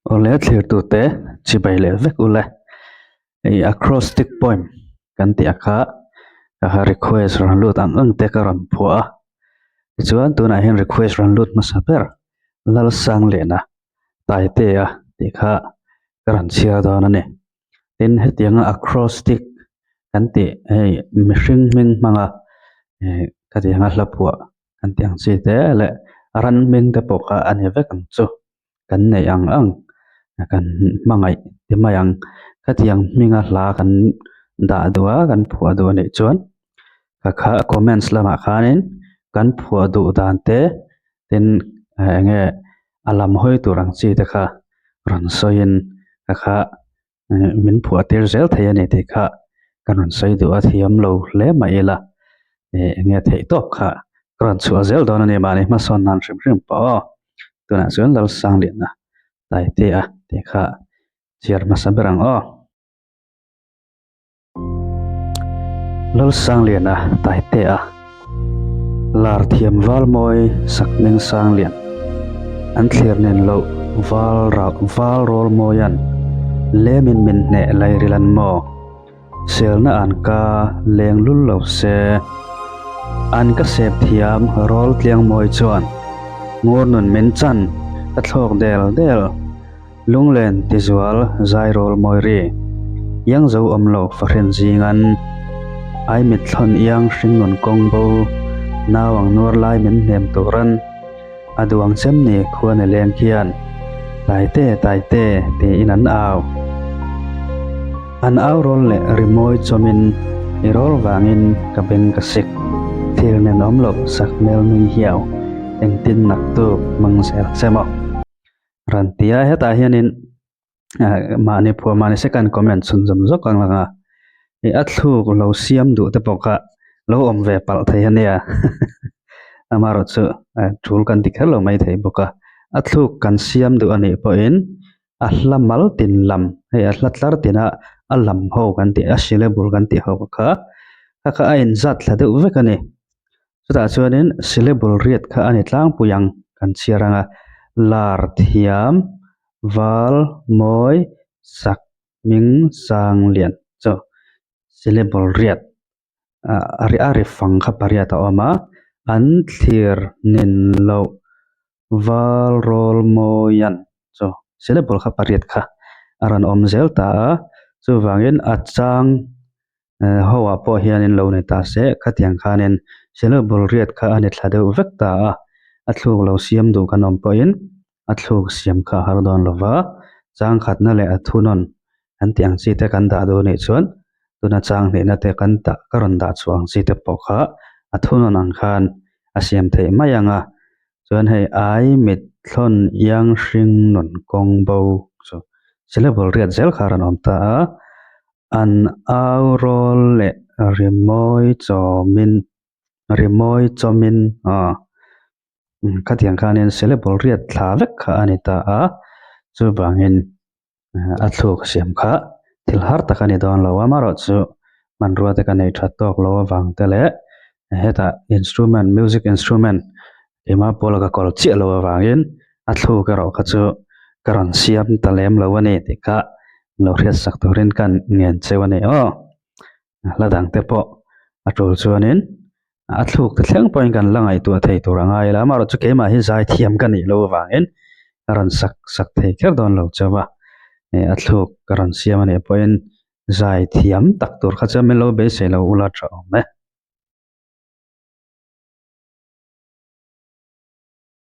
Awle thlirtute chibai leh vek ule. Hei acrostic poem kan tih a kha ka ha request rawn lut ang ang te ka rawn phuah a. Tichuan tunah hian request rawn lut hmasa ber Lalsangliana Taitea tih kha ka rawn chhiar dawn a ni. Tin hetianga acrostic kan tih hei mihring hming hmanga eh khatianga hla phuah kan tih ang chi te leh ran hming te pawh kha a ni vek ang chu. Kan neih ang ang kan hmangaih ti mai ang. Khatiang hminga hla kan dah duh a kan phuah duh a nih chuan ka kha comments lamah khanin kan phuah duh dan te tin eng nge a lam hawi tur ang chi te kha rawn sawiin ka kha min phuah tir zel thei a ni tih kha ka rawn sawi duh a thiam lo hle mai ila eng nge theih tawp kha ka rawn chhuah zel dawn a ni mahni hmasawn nan hrim hrim pawh aw tunah chuan Lalsangliana Taitea tih kha chhiar hmasa ber ang aw. Lalsangliana Taitea Lar thiam val mawi Sakmeng Sanglian An thlir nen loh val val rawl mawian Lemin min hneh lairil an maw Selna an ka leng lul lo se An ka sep thiam rawl tliang mawi chuan Ngur nun min chan ka thlawk del del. Lunglen tizual zairawl mawi ri iang zo awm lo fahrin zingan ai mit thlawn iang hringnun kawng bo nau ang nuar lai min hnem turan a duang chem ni khua ni leng khian taite taite tiin an au an au rawl leh rimawi chawmin i rawl vangin ka beng ka sik thil nen awm loh sak hmel nui hiau engtin naktuk hmang zel che maw. Ran ti a hetah hianin ah mahni phuah mahni second comment chhun zawm zawk ang lang a ih a thluk lo siam duh te pawh kha lo awm ve palh thei a nia amaherawh chu tul kan ti kher lo mai thei bawk a a thluk kan siam duh a nih pawhin a hla mal tin lam hei a hla tlar tina a lam ho kan tih a syllable kan tih ho kha kha kha a inzat thla deuh vek a ni. Chutah chuanin syllable riat kha a ni tlangpui ang kan chhiar ang a, lar thiam, val, mawi, sak, hming, sang, lian chu syllable riat a ri fang kha pariat a awm a, an thlir nin loh val rawl mawian chu syllable kha pariat kha a rawn awm zel ta a, chuvangin a chang Ho ah pawh hianin lo ni ta se, khatiang khanin syllable riat kha a ni thla deuh vek ta a, a thluk lo siam duh kan awm pawhin a thluk siam kha a har dawn lo va, chang khatna leh a thunawn kan tih ang chi te kan dah duh anih chuan tuna chang hnihna te kan dah ka rawn dah chhuah ang chi te pawh kha a thunawn ang khan a siam theih mai ang a, chuan hei ai mit thlawn iang hring nun kawng bo chu syllable riat zel kha a rawn awm ta a. An au rawl leh rimawi chawmin rimawi chawmin aw khatiang khanin syllable riat thla vek kha a ni ta a, chuvangin a thluk siam kha thil har tak a ni dawn lo a, amaherawhchu hmanrua te ka nei tha tawk lo avang te leh hetah instrument music instrument keimah pawh la ka kawl chiah lo avangin a thluk erawh kha chu ka rawn siam ta lem lo a ni tih kha lo hriat sak turin ka ngen cheu a ni aw. Hla dang te pawh a tul chuanin a thluk te thleng pawhin kan la ngaihtuah thei tur a ngai la amaherawhchu keimah hi zai thiam ka nih loh avangin ka rawn sak sak thei kher dawn lo chauh a, a thluk ka rawn siam a nih pawhin zai thiam tak tur kha chuan min lo beisei lo ula tha awm e.